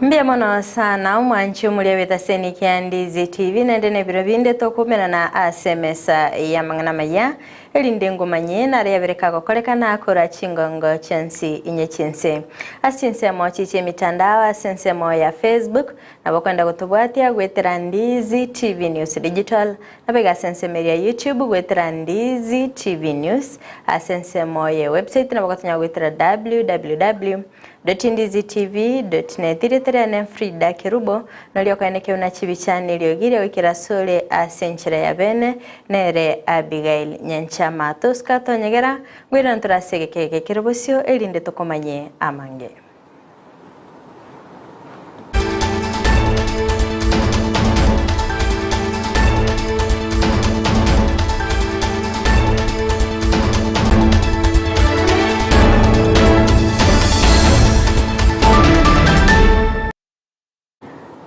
Mbuya mono sana omwanchi omoria bw'etaseni kia Ndizi TV naende nebiro binde tokomerana ase emesa y'amang'ana amaya erinde ngomanye nare yabere kagokorekana kora chingongo chionsi inye chinse ase chinsemo chi chi'emitandao ase ensemo ya Facebook nabo okwenda gotobwatia goetera Ndizi TV News Digital nabo iga ase ensemo eria ya YouTube goetera Ndizi TV News ase ensemo ye website nabo ogotonya goetera www. Dotindizitv.net Erieta riane Frida Kerubo, noria okoenekio buna chibicha neriogi ria goikera asore ase enchera ya bene, nere Abigail Nyanchama. Tosika tonyegera, ngoirana tore ase egeka eke kere bosio erinde tokomanye amange.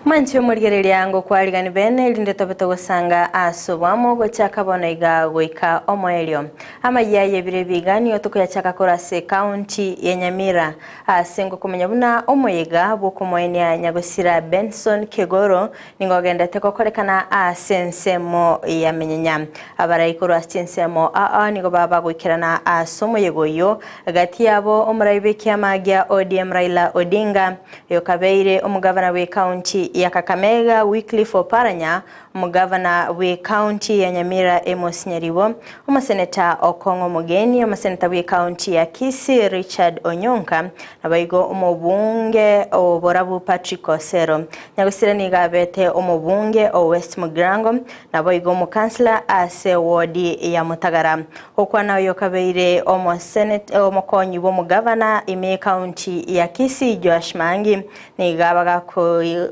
Mwanche omorigereria ngokwarigani bene erinde tobe togosanga ase oboamo gochaka bono iga goika omoerio. Amayia y'ebiro ebiga nigo tokoyachaka korwa ase ekaunti ya Nyamira ase ngokomanya buna omoyega bw'okomoenia nyagosira Benson Kegoro nigo ogendete gokorekana ase ensemo ya Menyenya. Abarai korwa ase chinsemo aa nigo baba goikerana ase omoyega oyio, gati yabo omorai bw'ekiama gia ODM Raila Odinga, oyokabeire omogavana bw'ecounty ya Kakamega Wycliffe Oparanya, Omogavana bw'ecounty ya Nyamira Amos Nyaribo, omoseneta Okong'o Omogeni, omoseneta bw'ecounty ya Kisii Richard Onyonka, naboigo omobunge o Borabu Patrick Osero. Nyagosira nigo abete omobunge o West Mugirango, naboigo omokansela ase ward ya Mutagara. Gokwana oyo okabeire omokonyi bw'omogavana ime y'ecounty ya Kisii Joash Maangi, Nigo aba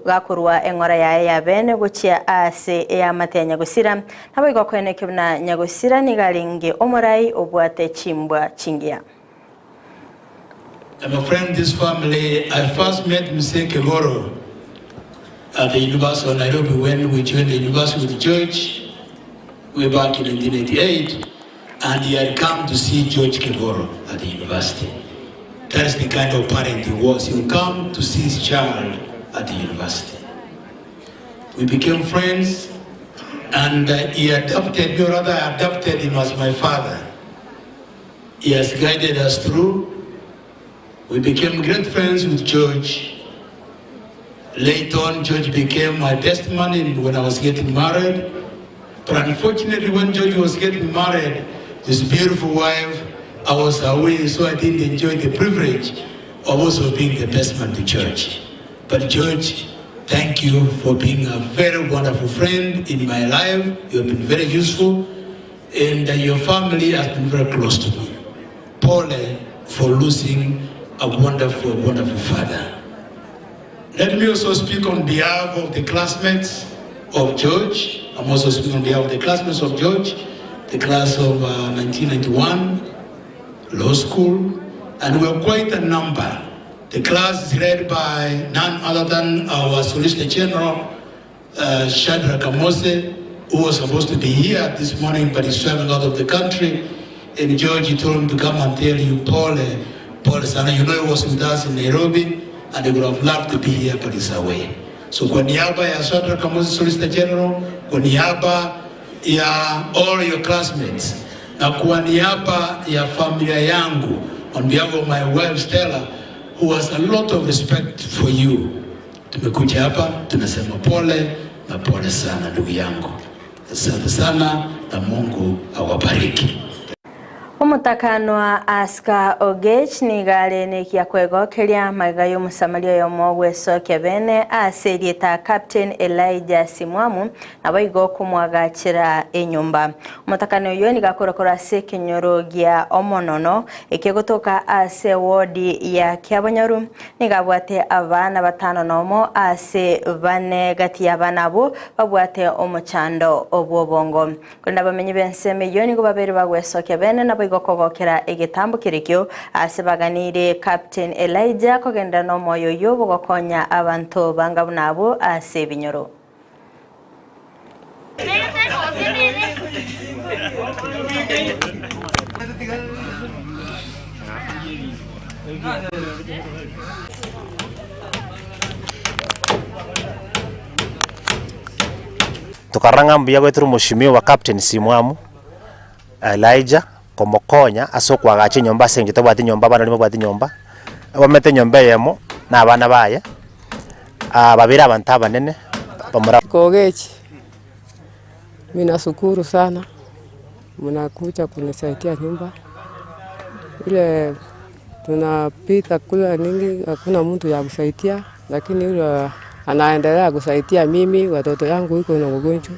gakorua eng'ora yaye ya bene gochia aase eamate ya nyagosira, naboigo koeneke buna nyagosira nigo arenge omorai obwate chimbwa chingiya. I'm a friend this family, I first met Mzee Kegoro at the University of Nairobi when we joined the university with George way back in 1988 and he had come to see George Kegoro at the university. That is the kind of parent he was. He would come to see his child at the university. We became friends and he adopted me, or rather I adopted him as my father. He has guided us through. We became great friends with George. Later on, George became my best man in, when I was getting married. But unfortunately, when George was getting married, his beautiful wife, I was away, so I didn't enjoy the privilege of also being the best man to George. But George, thank you for being a very wonderful friend in my life. You have been very useful, and your family has been very close to me. Pole for losing a wonderful, wonderful father. Let me also speak on behalf of the classmates of George. I'm also speaking on behalf of the classmates of George, the class of 1991, law school, and we're quite a number. The class is led by none other than our Solicitor General, Shadrack Amose, who was supposed to be here this morning, but he's traveling out of the country. And George, he told him to come and tell you, Pole, pole sana. You know he was with us in Nairobi, and he would have loved to be here, but he's away. So kwa niaba ya Shadrack Amose, Solicitor General, kwa niaba ya all your classmates, na kwa niaba ya familia yangu, on behalf of my wife Stella, who has a lot of respect for you, tumekuja hapa tunasema pole na pole sana ndugu yangu. Asante sana na Mungu awabariki. Omotakanwa Aska Ogech nigo are nekia kwegokeria magega y'Omosamaria oyomo bw'esokia bene ase erieta Captain Elijah Simwamu naboigo komwagachera enyomba. Omotakani oyio nigo akorokora ase ekenyoro gia Omonono ekegotoka ase ewodi ya Kiabonyoru. Nigo abwate abana batano nomo ase bane gati y'abana abwo babwate omochando bw'obongo. Korende abamenyi b'ensemo eyio nigo babeire bagwesokia bene naboigo kogokera egetambo kerekio ase baganirie Captain Elijah kogenderera nomoyo oyio bw'ogokonya abanto banga buna abwo ase ebinyoro. Tokarora ng'a mbuya goetera omoshimiwa Captain Simwamu Elijah komokonya ase okoagacha enyomba ase eng'encho tabwati nyomba abana baria mbabwati nyomba, abamete enyomba eyemo na abana baye, babere abanto abanene bamura. Kogechi, mi nashukuru sana mnakuja kunisaidia nyumba ile tunapita kula nini hakuna mtu ya kusaidia, lakini yule anaendelea kusaidia mimi watoto yangu iko na ugonjwa.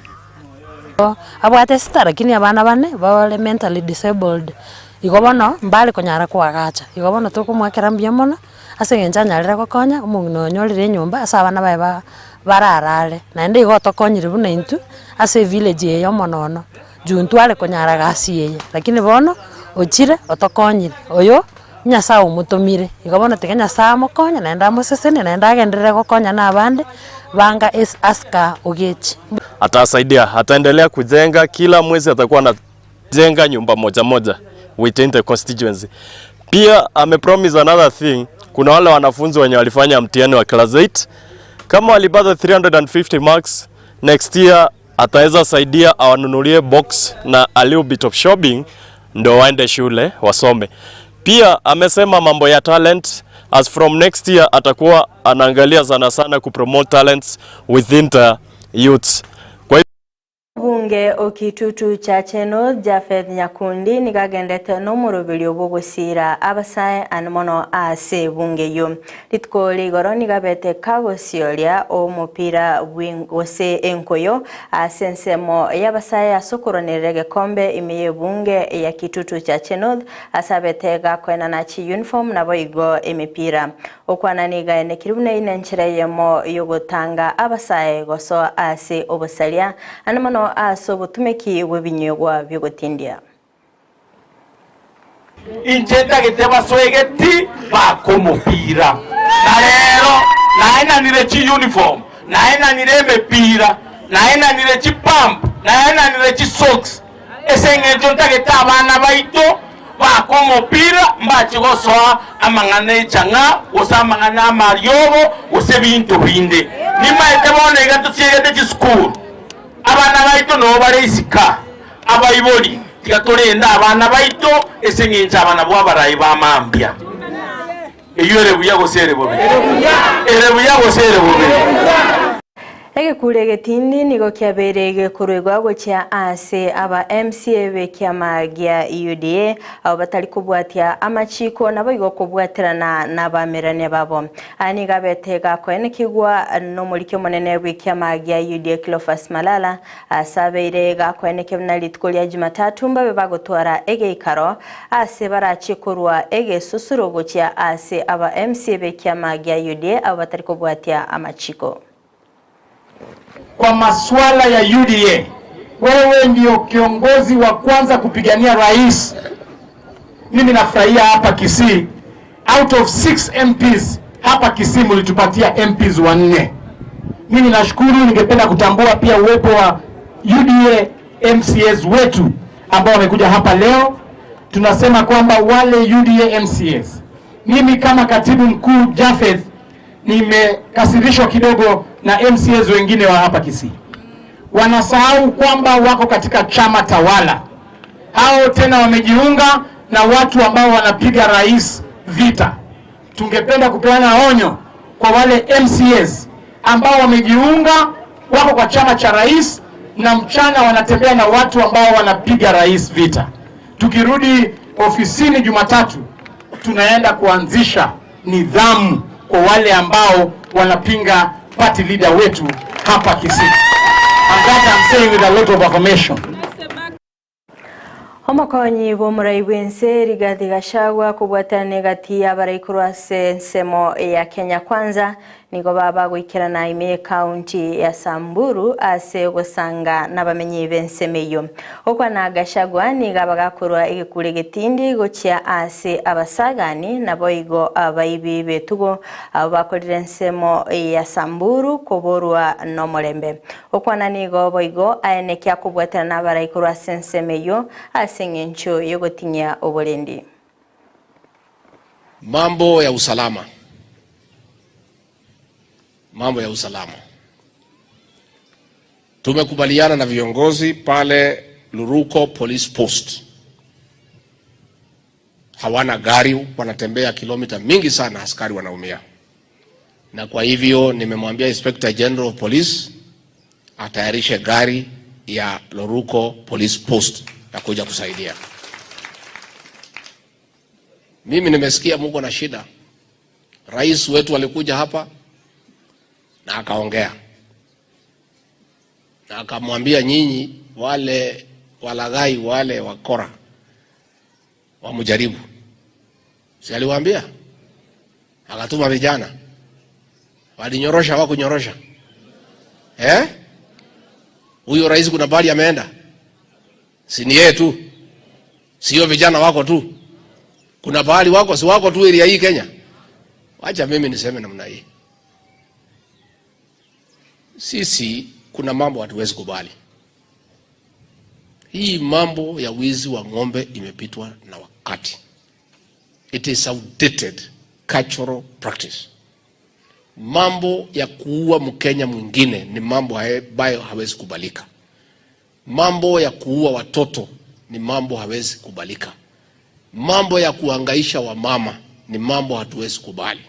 Abwate sita lakini abana bane bare mentally disabled, igo bono mbare konyara koagacha. Igo bono tokomoakera mbuya mono, ase eng'encho anyarire gokonya omong'ina oyo onyorire enyomba ase abana baye ba bararare. Naende igo otokonyire buna intwe, ase evillage eye omono ono, juu ntware konyara gasi eye, lakini bono ochire otokonyire, oyo Nyasaye omotomire. Igo bono tiga Nyasaye amokonye naende amosesenie naende agenderere gokonya na abande banga ase asika ogechi. Atasaidia, ataendelea kujenga, kila mwezi atakuwa anajenga nyumba moja moja within the constituency. Pia amepromise another thing, kuna wale wanafunzi wenye walifanya mtihani wa class 8 kama walipata 350 marks next year ataweza saidia awanunulie box na a little bit of shopping ndo waende shule wasome. Pia amesema mambo ya talent as from next year atakuwa anaangalia sana sana kupromote talents within the youths. Kwa Bunge o Kitutu Chache North Japheth Nyakundi nigo agendete nomoroberio bw'ogosiira abasae ane mono ase ebunge eyio. Rituko ria igoro nigo abete kagosioria omopira gose enkoyo ase ensemo y'abasae ase okoranerera egekombe ime y'ebunge ya Kitutu Chache North ase abete gakoenana chiuniform naboigo emepira. Okwana nigo aenekire buna eyio nenchera eyemo y'ogotanga abasae gosoa ase obosaria, naende mono ase obotumeki bw'ebinywegwa bi'ogotindia. Inche ntagete basoegeti bakomopira, na rero naenanire chiuniform, naenanire emepira, naenanire chipump, naenanire chisocks, Ase engencho ntagete abana baito baakwe omopira, mbache gosoa amang'ana echang'aa, gose amang'ana amariogo, gose ebinto binde. Nimaete bono iga tosiegete chisukuru, abana baito nabo bare isiko aa. Abaibori, tiga torende abana baito ase engencho aba nabwo abarai ba mambia. Eyio ere buya gose ere bobe? Ere buya gose ere bobe? Egekuro egetindi nigo kiabeire gekoruegwa gochia ase aba MCA b'ekiama gia UDA abwo batari kobwatia amachiko naboigo kobwaterana nabamerania babo. Aya nigo abete gakoenekigwa nomoriki omonene bw'ekiama gia UDA Cleophas Malala Ase abeire gakoenekia buna rituko ria Jumatatu mbabe bagotwara egeikaro ase barachie korwa egesusuro gochia ase aba MCA b'ekiama gia UDA abwo batari kobwatia amachiko. Kwa maswala ya UDA, wewe ndio kiongozi wa kwanza kupigania rais. Mimi nafurahia hapa Kisii, out of 6 MPs hapa Kisii mlitupatia MPs wanne. Mimi nashukuru. Ningependa kutambua pia uwepo wa UDA MCAs wetu ambao wamekuja hapa leo. Tunasema kwamba wale UDA MCAs, mimi kama katibu mkuu Japheth nimekasirishwa kidogo na MCAs wengine wa hapa Kisii, wanasahau kwamba wako katika chama tawala. Hao tena wamejiunga na watu ambao wanapiga rais vita. Tungependa kupeana onyo kwa wale MCAs ambao wamejiunga wako kwa chama cha rais na mchana wanatembea na watu ambao wanapiga rais vita. Tukirudi ofisini Jumatatu, tunaenda kuanzisha nidhamu kwa wale ambao wanapinga party leader wetu hapa Kisii. And that I'm saying with a lot of affirmation. Omokonyi bw'omorai bw'ense Rigathi Gachagua kobwatana egati y'abarai korwa ase ensemo ya Kenya Kwanza nigo baba goikerana ime y'ekaunti ya Samburu ase ogosanga nabamenyi b'ensemo eyio. Gokwana Gachagua nigo abagakorwa egekuro egetindi gochia ase abasagani naboigo abaibi b'etugo abwo bakorire ensemo ya Samburu koborwa nomorembe. Gokwana nigo boigo aenekia kobwatana nabarai korwa ase ensemo eyio ase eng'encho y'ogotinyia oborendi. Mambo ya usalama, mambo ya usalama. Tumekubaliana na viongozi pale Luruko Police Post, hawana gari, wanatembea kilomita mingi sana, askari wanaumia, na kwa hivyo nimemwambia Inspector General of Police atayarishe gari ya Loruko Police Post ya kuja kusaidia. Mimi nimesikia muko na shida. Rais wetu alikuja hapa na akaongea na akamwambia nyinyi wale walaghai wale wakora wamjaribu, si aliwaambia? Akatuma vijana walinyorosha, wakunyorosha eh? Huyo rais kuna bali ameenda, si ni yeye tu, sio vijana wako tu, kuna pahali wako, si wako tu area hii Kenya. Wacha mimi niseme namna hii, sisi kuna mambo hatuwezi kubali. Hii mambo ya wizi wa ng'ombe imepitwa na wakati. It is outdated cultural practice. Mambo ya kuua Mkenya mwingine ni mambo ambayo hawezi kubalika. Mambo ya kuua watoto ni mambo hawezi kubalika. Mambo ya kuhangaisha wamama ni mambo hatuwezi kubali.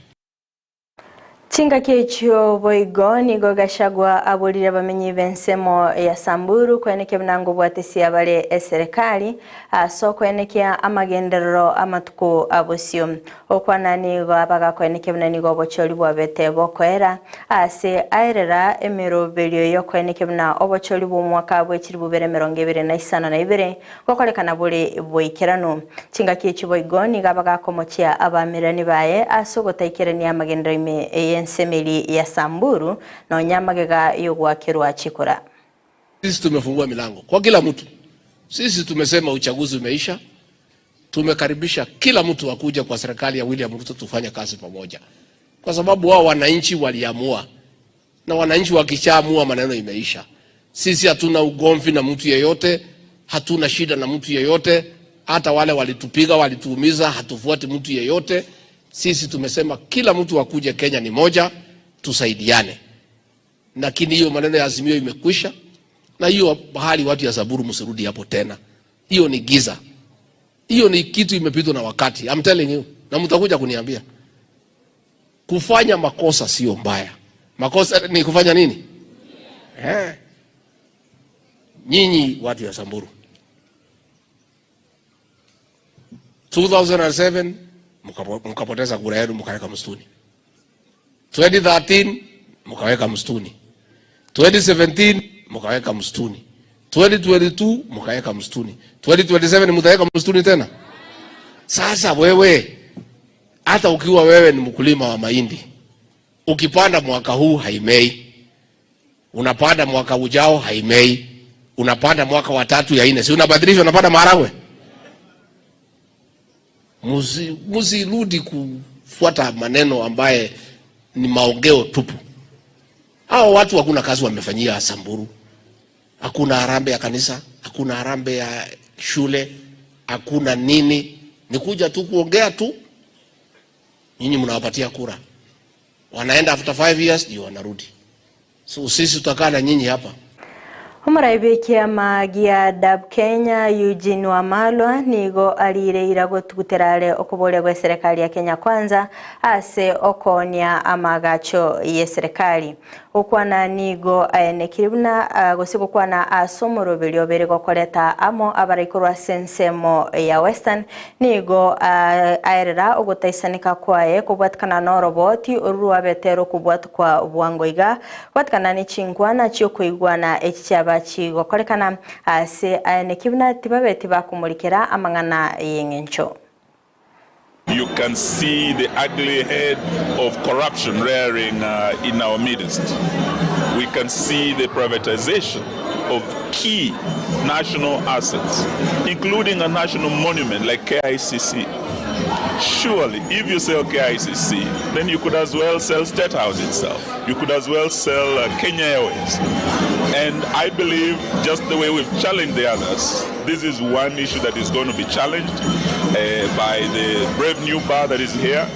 Chingaki echio boigo nigo Gachagua aburire abamenyi b'ensemo ya Samburu kwenekia bunango bwatesia bare eserikali ase okwenekia amagenderero amatuko abosio okwana nigo abagakwenekia buna nigo obochori bwabete bokoera ase aerera emeroberio yokwenekia buna obochori bwa omwaka bwa bubere 2052 gokorekana bore boikerano. Chingaki echio boigo nigo abagakomochia abamirani baye ase ogotaikerania amagenderero ime ensemeri ya Samburu na onyamagega yogwakirwa chikora. Sisi tumefungua milango kwa kila mtu. Sisi tumesema uchaguzi umeisha, tumekaribisha kila mtu akuja kwa serikali ya William Ruto tufanye kazi pamoja, kwa sababu wao wananchi waliamua, na wananchi wakishaamua maneno imeisha. Sisi hatuna ugomvi na mtu yeyote, hatuna shida na mtu yeyote. Hata wale walitupiga walituumiza, hatufuati mtu yeyote. Sisi tumesema kila mtu akuje, Kenya ni moja, tusaidiane. Lakini hiyo maneno ya Azimio imekwisha, na hiyo bahali watu ya Samburu msirudi hapo tena. Hiyo ni giza, hiyo ni kitu imepitwa na wakati. I'm telling you, na mtakuja kuniambia. Kufanya makosa sio mbaya, makosa ni kufanya nini? Eh, nyinyi watu ya Samburu 2007 mkapoteza kura yenu mkaweka msituni. 2013 mkaweka msituni. 2017 mkaweka msituni. 2022 mkaweka msituni. 2027 mtaweka msituni tena. Sasa wewe hata ukiwa wewe ni mkulima wa mahindi, ukipanda mwaka huu haimei, unapanda mwaka ujao haimei, unapanda mwaka wa tatu ya nne, si unabadilisha, unapanda maharagwe. Msirudi kufuata maneno ambaye ni maongeo tupu. Hao watu hakuna kazi wamefanyia Samburu, hakuna harambee ya kanisa, hakuna harambee ya shule, hakuna nini, ni kuja tu kuongea tu. Nyinyi mnawapatia kura, wanaenda after 5 years ndio wanarudi. So sisi tutakaa na nyinyi hapa. Omoraibi ekiama gia DAP Kenya Eugene Wamalwa nigo arireira gotuguterare okoboria gwa serikali ya Kenya Kwanza ase okonia amagacho ye serikali okwana nigo aenekire buna gose gokwana ase omoroberi obere gokoreta amo abaraikorwa ase ensemo ya Western nigo aerera ogotaisanika kwaye kobwatikana na oroboti oru rwabete rokobwatikwa bwango iga kobwatikana ne chinkwana chiokoigwana echi chiaba chigokorekana ase aeneki buna tibabeti bakomurikera amang'ana y'eng'encho. You can see the ugly head of corruption rearing in our midst. We can see the privatization of key national assets, including a national monument like KICC. Surely, if you sell KICC, then you could as well sell State House itself. You could as well sell Kenya Airways. And I believe, just the way we've challenged the others, this is one issue that is going to be challenged by the brave new bar that is here.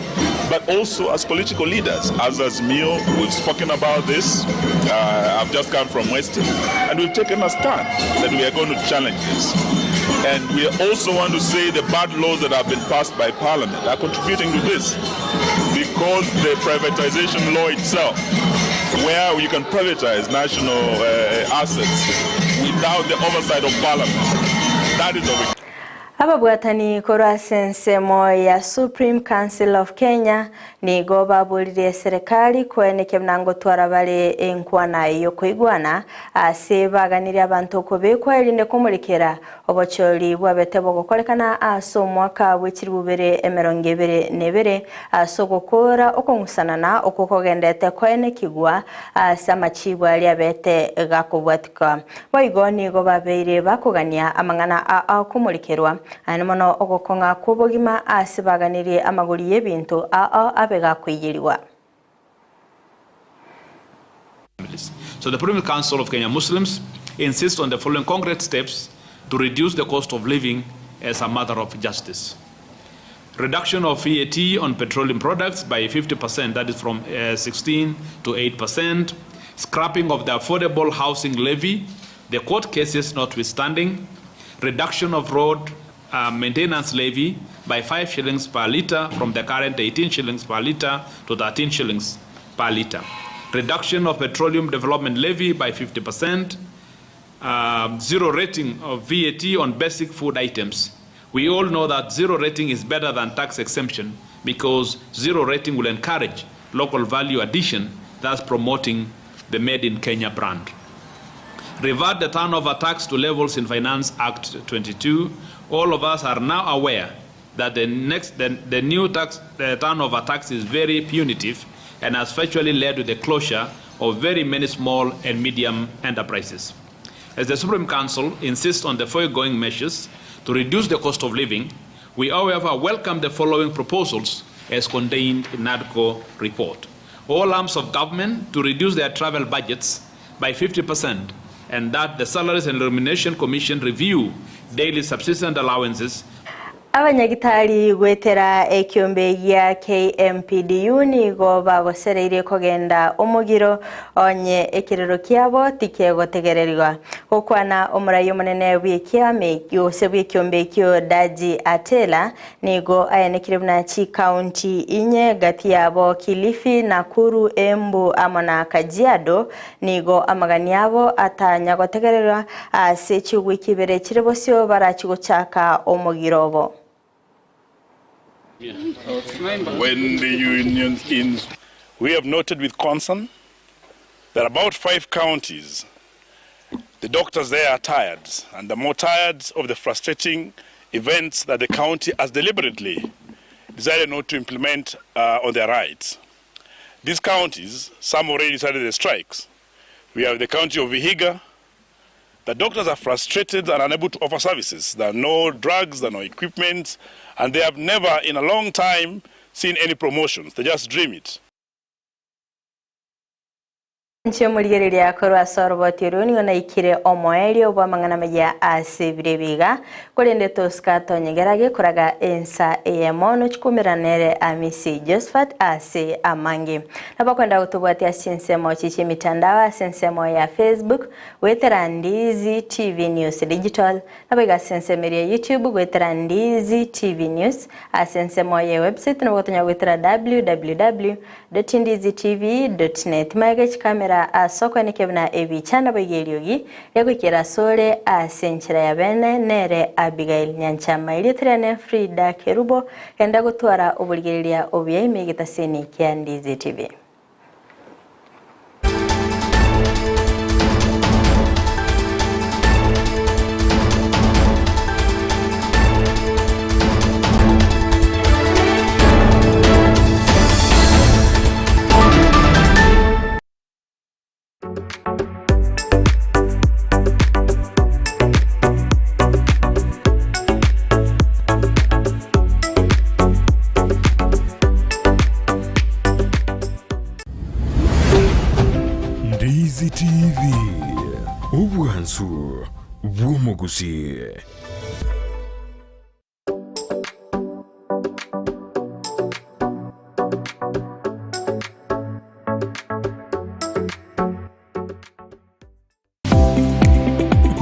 But also as political leaders, as Azimio, we've spoken about this. I've just come from Western, and we've taken a stand that we are going to challenge this. And we also want to say the bad laws that have been passed by Parliament are contributing to this, because the privatization law itself, where you can privatize national assets without the oversight of Parliament, that is a Ababwatani korwa ase ensemo ya Supreme Council of Kenya nigo baboririe eserekari koenekia buna ngotwara bare enkwana y'okoigwana ase baganirie abanto okobekwa erinde komorekera obochori bwabete bogokorekana ase omwaka bwe chilifu bibere emerongo ebere na ebere ase ogokora okong'usanana okwo kogendete koenekigwa ase amachibu aria abete gakobwatika. Boigo nigo babeire bakogania amang'ana a akomorekerwa aye mono ogokong'a kw'obogima ase baganirie amagori y'ebinto ao abe gakoiyerigwa. So the Supreme Council of Kenya Muslims insists on the following concrete steps to reduce the cost of living as a matter of justice. Reduction of VAT on petroleum products by 50%, that is from 16 to 8%. Scrapping of the affordable housing levy, the court cases notwithstanding. Reduction of road maintenance levy by 5 shillings per litre from the current 18 shillings per litre to 13 shillings per litre. Reduction of petroleum development levy by 50%. Zero rating of VAT on basic food items. We all know that zero rating is better than tax exemption because zero rating will encourage local value addition, thus promoting the Made in Kenya brand. Revert the turnover tax to levels in Finance Act 22. All of us are now aware that the new tax, the turnover tax is very punitive and has virtually led to the closure of very many small and medium enterprises. As the Supreme Council insists on the foregoing measures to reduce the cost of living, we however welcome the following proposals as contained in NADCO report. All arms of government to reduce their travel budgets by 50%, and that the Salaries and Remuneration Commission review daily subsistence allowances. Abanyagitari gwetera ekiombe gia KMPDU nigo bagosereirie kogenda omogiro onye ekirero kiabo tikegotegererwa. Gokwana omorai omonene bw'ekiame gose bw'ekiombe ekio Daji Atela nigo ayanekire buna chikaunti inye gati yabo Kilifi, Nakuru, Embu amo na Kajiado nigo amagani abo atanya gotegererwa ase chigwiki ibere chire bosio barachigochaka omogiro obo. When the union in, we have noted with concern that about 5 counties, the doctors there are tired, and the more tired of the frustrating events that the county has deliberately decided not to implement on their rights. These counties, some already started the strikes. We have the county of Vihiga. The doctors are frustrated and unable to offer services. There are no drugs, there are no equipment, and they have never in a long time seen any promotions. They just dream it. Nchio murigereria korwa soroboti runi ona ikire omoerio bwa mang'ana maya ase birebiga korende tosika tonyegerage koraga ensa eyemo chikumiranere Amisi Josephat ase amange nabakwenda gutubwatia ensemo chichi mitandao ase ensemo ya Facebook wetera Ndizi TV News Digital nabaiga sensemeria YouTube wetera Ndizi TV News ase ensemo ya website nabagotonya wetera www.ndizitv.net maege chikamera asoko nekebna ebichana baigерiogi egwikera sore ase enchera ya bene nere Abigail Nyanchama iritirane Frida Kerubo enda gutwara oburigereria obya imigitaseni kia Ndizi TV. Ndizi TV, obwansu bw'omogusi.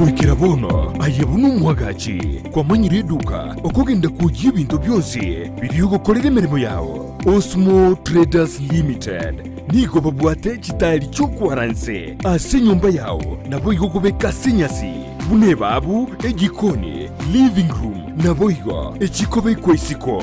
Goikera bono aye buna omwagachi kwamanyire eduka okogenda kwoyia ebinto bionsi biria ogokorera emeremo yao. Osmo Traders Limited nigo babwate chitaeri chi'okwara nse ase enyomba yao naboigo kobeka ase enyasi buna ebabu, ejikoni, living room naboigo echikobekwa isiko.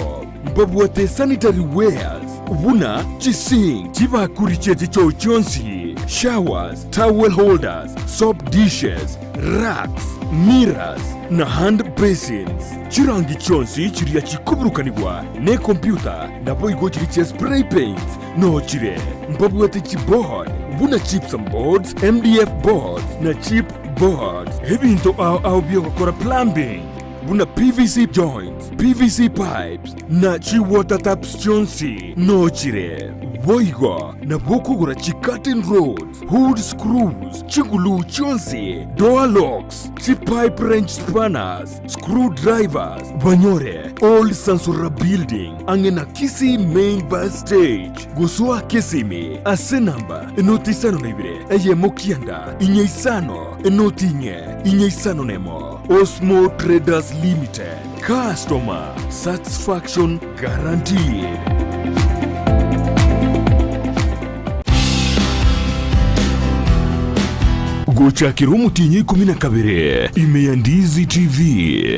Mbabwate sanitary wares buna chisink, chibakuri chie chichoo chionsi, showers, towel holders, soap dishes, racks, mirrors, na hand basins. Chirangi chionsi chiria chikoburukanigwa nekompyuta naboigo chiria chia spray paints noo chire. Mbabwate chiboard buna gypsum boards, MDF boards na chip boards. Ebinto ao ao biogokora plumbing buna PVC joints, PVC pipes, na chi-water taps chionsi nochire. Boigo nabwo okogora chi-curtain rods, hood screws, chiguluu chionsi, door locks, chi-pipe wrench spanners, screw drivers, banyore Old Sansora Building ang'e na Kisii Main Bus Stage. Gosoa Kisimi ase namba enoti isano na ibere eyemo kianda inye isano enoti inye inye isano nemo. Osmo Traders Limited, Customer Satisfaction Guaranteed. Gochakera omotienyi 12 ime ya Ndizi TV.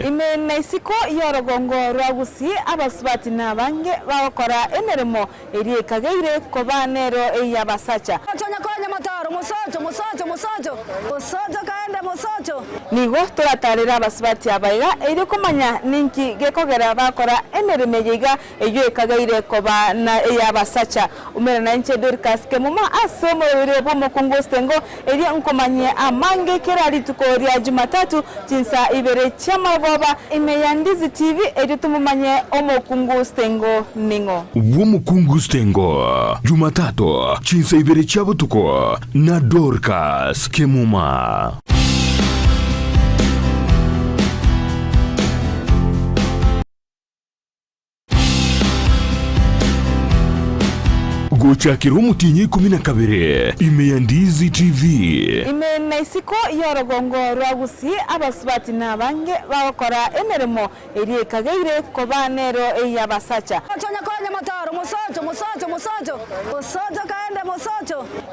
Ime na isiko y'orogongo rwa Gusii abasubati nabange bagokora emeremo Eria ekageire koba nero ey'abasacha. Nigo toratarere abasubati aba iga, erio komanya ninki gekogera bakora emeremo eye iga, eyio ekageire koba na ey'abasacha. Umera nainche Dorcas Kemuma ase omoroberi bw'omokungu Ostengo, erio nkomanyie amange kera rituko ria Jumatatu chinsa ibere chi'amarogoba ime ya Ndizi TV erio tomomanye omokungu Stengo ning'o. Bw'omokungu Stengo, Jumatatu, chinsa ibere chia botuko, na Dorcas Kemuma. Gochakera omotienyi 12 ime ya Ndizi TV. Ime na isiko y'orogongo rwa Gusii abasubati nabange bagokora emeremo eria ekageire koba nero ey'abasacha.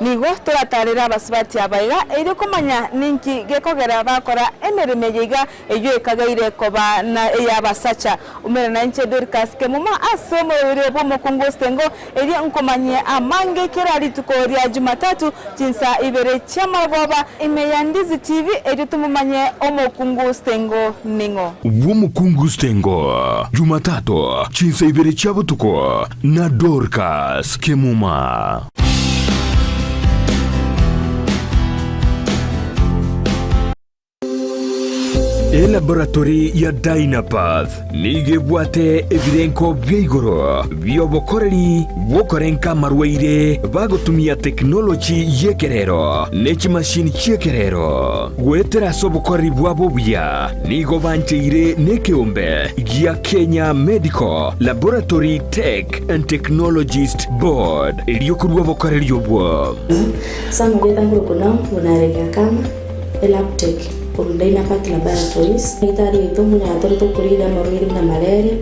Nigo toratarere abasubati aba iga erio komanya ninki gekogera bakora emeremo eye iga Eyio ekageire koba na ey'abasacha. Umera nainche Dorcas Kemuma ase omoroberi bw'omokungu Ostengo, erio nkomanyie amange kera rituko ria Jumatatu chinsa ibere chi'amarogoba ime ya Ndizi TV erio tomomanye omokungu Stengo ning'o. Bw'omokungu Stengo, Jumatatu, chinsa ibere chia botuko na Dorcas Kemuma. Elaboratory ya Dynapath nigo ebwate ebirenko bia igoro bi'obokoreri bw'okorenka amarwaire bagotumia tekinoloji y'ekerero ne chimashini chi'ekerero. Goetera ase obokoreri bwabo obuya nigo bancheire nekeombe gia Kenya Medical Laboratory Tech and Technologist Board erio korua obokoreri obwo. Elabtech, korwa Dynapath Laboratories. Egitari yaito mbuna tore tokorire amarwaire buna malaria,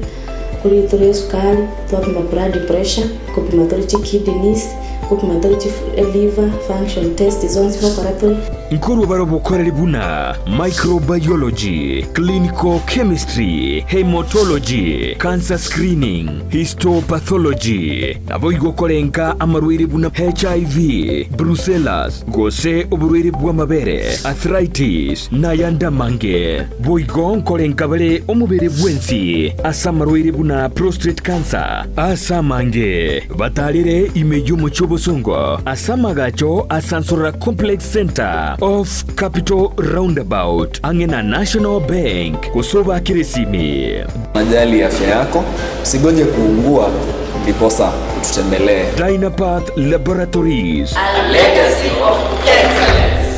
korire tore esukari, twapima blood pressure, kopima tore chikidneys, kopima tore chi liver function test zonsi ngokora tore. Nkorwa bare obokoreri buna microbiology, clinical chemistry, haematology, cancer screening, histopathology, naboigo korenka amarwaire buna HIV, brucellas, gose oborwaire bw'amabere, arthritis, na ayande amange. Boigo nkorenka bare omobere bwensi ase amarwaire buna prostate cancer, ase amange. Batarere ime y'omochie obosongo ase amagacho a Sansorora Complex Centre off Capital Roundabout ang'e na National Bank gose obakere esimi. Unajali afya yako, usigoje kuungua ndiposa ututembelee. Dynapath Laboratories. A legacy of excellence.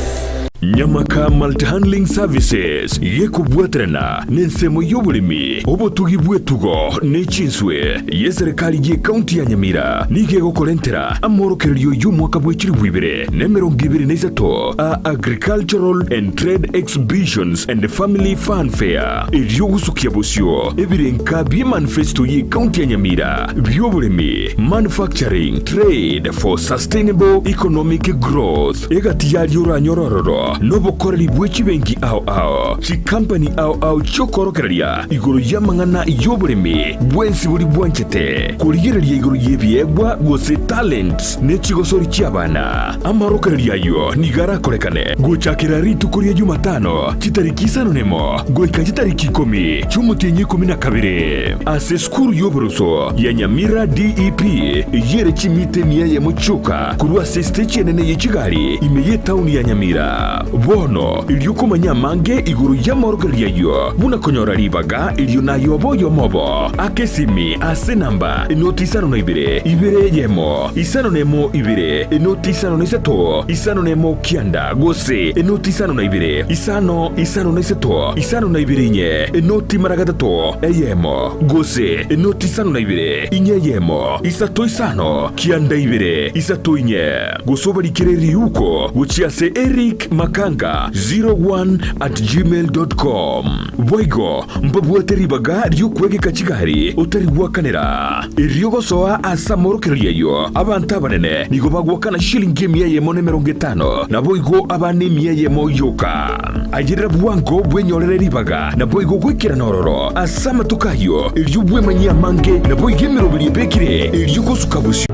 Nyamaka Multihandling Services gekobwaterana nensemo y'oboremi, obotugi bw'etugo ne chinswe y'eserekari y'ecounty ya Nyamira nigo egokorentera amorokererio y'omwaka bwe chilifu ibere na emerongo ebere na isato a Agricultural and Trade Exhibitions and Family Fun Fair erio gosukia bosio ebirenka bi'emanifesto y'ecounty ya Nyamira bi'oboremi, Manufacturing, Trade for Sustainable Economic Growth. Egati yaria oranyore ororo nobokoreri bwe chibenki ao ao, chikampani ao ao chi'okorokereria igoro y'amang'ana y'oboremi bwensi boria bwanchete korigereria igoro y'ebiegwa gose talents ne chigosori chi'abana. Amarokererio ayio nigo arakorekane gochakera rituko ria Jumatano chitariki isano nemo goika chitariki ikomi chi'omotienyi ikomi na kabere ase esukuru y'oboroso ya Nyamira DEP eyio ere chimita emia eyemo chioka korwa ase esitechi enene ye chigari ime y'etauni ya Nyamira. Bono erio komanya amange igoro y'amorokererio ayio buna konyora ribaga erio naye obe oyomo obo, aka esimi ase enamba enoti isano na ibere, ibere eyemo, isano na emo ibere, enoti isano na isato, isano na emo kianda, gose enoti isano na ibere, isano, isano na isato, isano na ibere inye, enoti mara gatato, eyemo, gose enoti isano na ibere, inye eyemo, isato isano, kianda ibere, isato inye. Gose obarikere riuko gochia ase Eric Makanga 01 at gmail dot com. Boigo mbabwate ribaga ri'okwegeka chigari otari gwakanera. Erio gosoa ase amorokererio ayio, abanto abanene nigo bagwakana shilingi emia eyemo na emerongo etano, naboigo abana emia eyemo yoka. Ayerera bwango bwenyorere ribaga, naboigo goikerana ororo ase amatuko ayio, erio bwemanyie amange, naboigo emeroberi ebekire, erio gosuka bosio.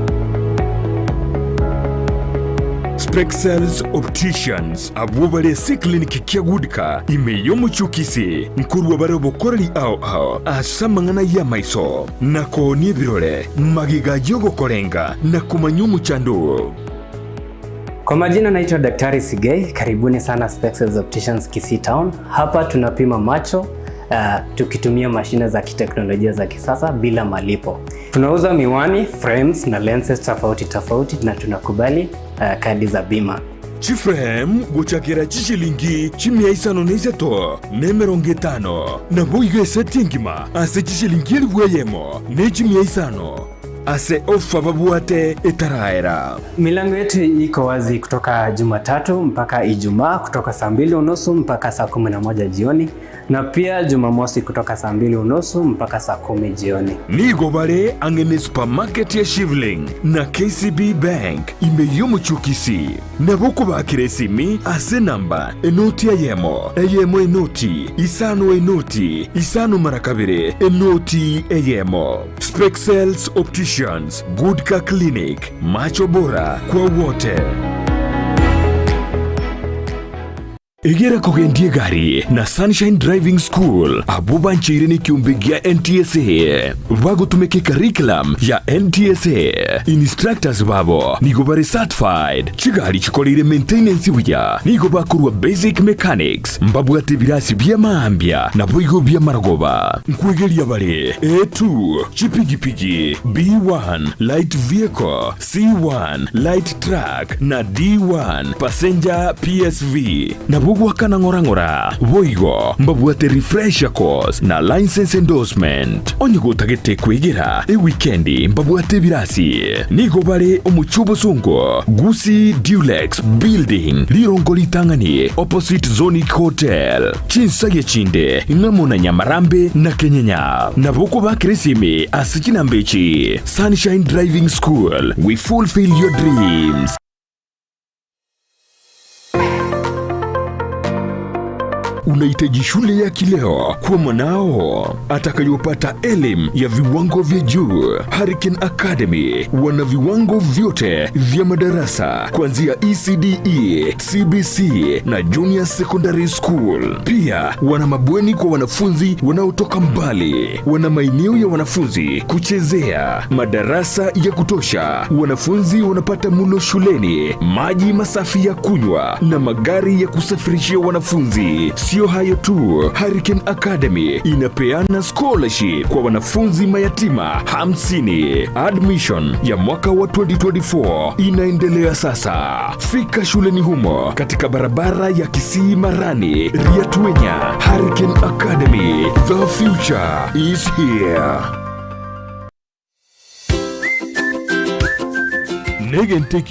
Spexels Opticians, abwo bare ase eclinic kia Goodcar ime y'omochie o Kisii, nkorua bare obokoreri ao ao ase amang'ana y'amaiso, na koonia ebirore, magega y'ogokorenga na komanya omochando oo. Kwa majina naitwa Daktari Sigei, karibuni sana Spexels Opticians Kisii Town. Hapa tunapima macho uh, tukitumia mashine za kiteknolojia za kisasa bila malipo. Tunauza miwani, frames na lenses tofauti tofauti na tunakubali uh, kadi za bima. Chiframe gochakera chishilingi chimia isano na isato na emerongo etano, naboigo eseti engima ase chishilingi elifu eyemo ne chimia isano ase ofa babwate etaraera. Milango yetu iko wazi kutoka Jumatatu mpaka Ijumaa kutoka saa mbili unusu mpaka saa 11 jioni na pia Jumamosi kutoka saa mbili unusu mpaka saa 10 jioni. Nigo bare ang'e ne supermarket ya Shivling na KCB Bank ime y'omochie o Kisii. Nabo okobakera esimi ase enamba enoti eyemo, eyemo enoti, isano enoti, isano mara kabere, enoti eyemo. Spexels Opticians, Good Car Clinic, macho bora kwa wote. Egera kogendia egari na Sunshine Driving School abwo bancheire nekiombe gia NTSA bagotumeka ecurriculum ya NTSA. Instructors babo nigo bare certified, chigari chikoreire maintenance buya, nigo bakorwa basic mechanics, mbabwate ebirasi bi'amaambia naboigo bi'amarogoba. Nkwegeria bare A2, chipigipigi, B1, light vehicle, C1, light truck, na D1, passenger PSV. Nabwo goakana ng'ora ng'ora. Boigo mbabwate refresher course na license endorsement. Onye gotagete kwegera ewikendi mbabwate ebirasi. Nigo bare omochie obosongo, Gusii Dulux Building, rirongo ritang'ani opposite Zonic Hotel. Chinsagia chinde ng'amo na Nyamarambe na Kenyenya. Nabo okobakera esimi ase chinamba echi, Sunshine Driving School, we fulfill your dreams. Unahitaji shule ya kileo kwa mwanao atakayopata elimu ya viwango vya juu. Hurricane Academy wana viwango vyote vya madarasa kuanzia ECDE, CBC na Junior Secondary School. Pia wana mabweni kwa wanafunzi wanaotoka mbali, wana maeneo ya wanafunzi kuchezea, madarasa ya kutosha, wanafunzi wanapata mulo shuleni, maji masafi ya kunywa na magari ya kusafirishia wanafunzi. Sio Sio hayo tu, Hurricane Academy inapeana scholarship kwa wanafunzi mayatima 50. Admission ya mwaka wa 2024 inaendelea sasa. Fika shuleni humo katika barabara ya Kisii Marani, Riatuenya. Hurricane Academy, the future is here. Negente.